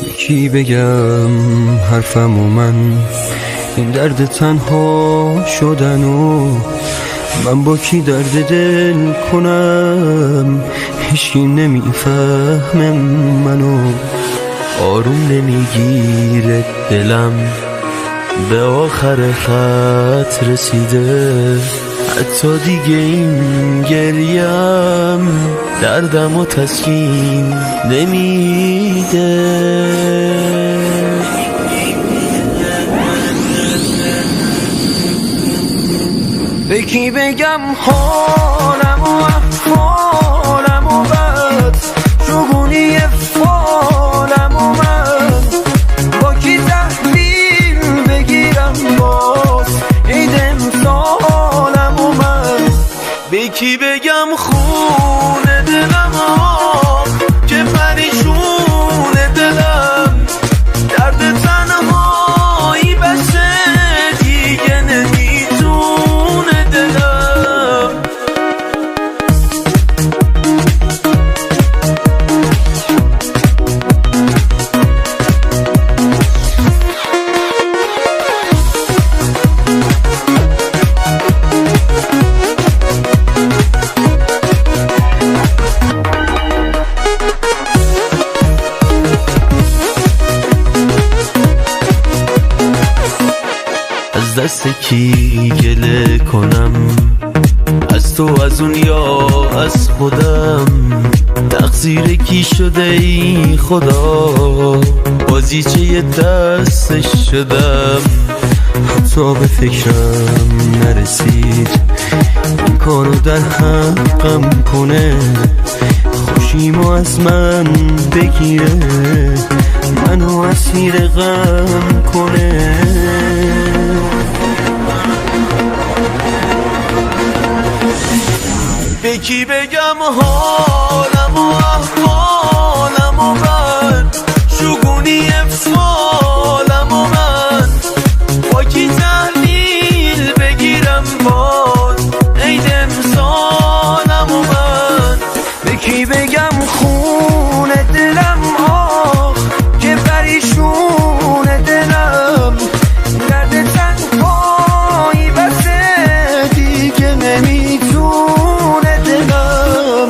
کی بگم حرفم و من این درد تنها شدن و من با کی درد دل کنم، هیچکی نمیفهمه منو. آروم نمیگیره دلم، به آخر خط رسیده، حتی دیگه این گریم دردم و تسکین نمیده. به کی بگم حالم و احوالم و بد، شگونی فالم و من با کی تحویل بگیرم باز عید امسالم و من. به کی بگم خونه دلم آخ که پریشون دلم، درد تنهایی بسه دیگه نمیتونه دلم. از دست کی گله کنم، از تو از اون یا از خودم، تقصیر کی شده ای خدا، بازیچه دستش شدم. حتی به فکرم نرسید این کارو در حقم کنه، خوشیمو از من بگیره، منو اسیر غم کنه. به کی بگم حالم و احوالم و من، شگونی فالم و من با کی تحلیل بگیرم باز عید امسالم و من. به کی بگم خونه دلم آخ که پریشون دلم، درد تنهایی بسه دیگه نمیتونه دلم.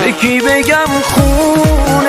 به کی بگم خونه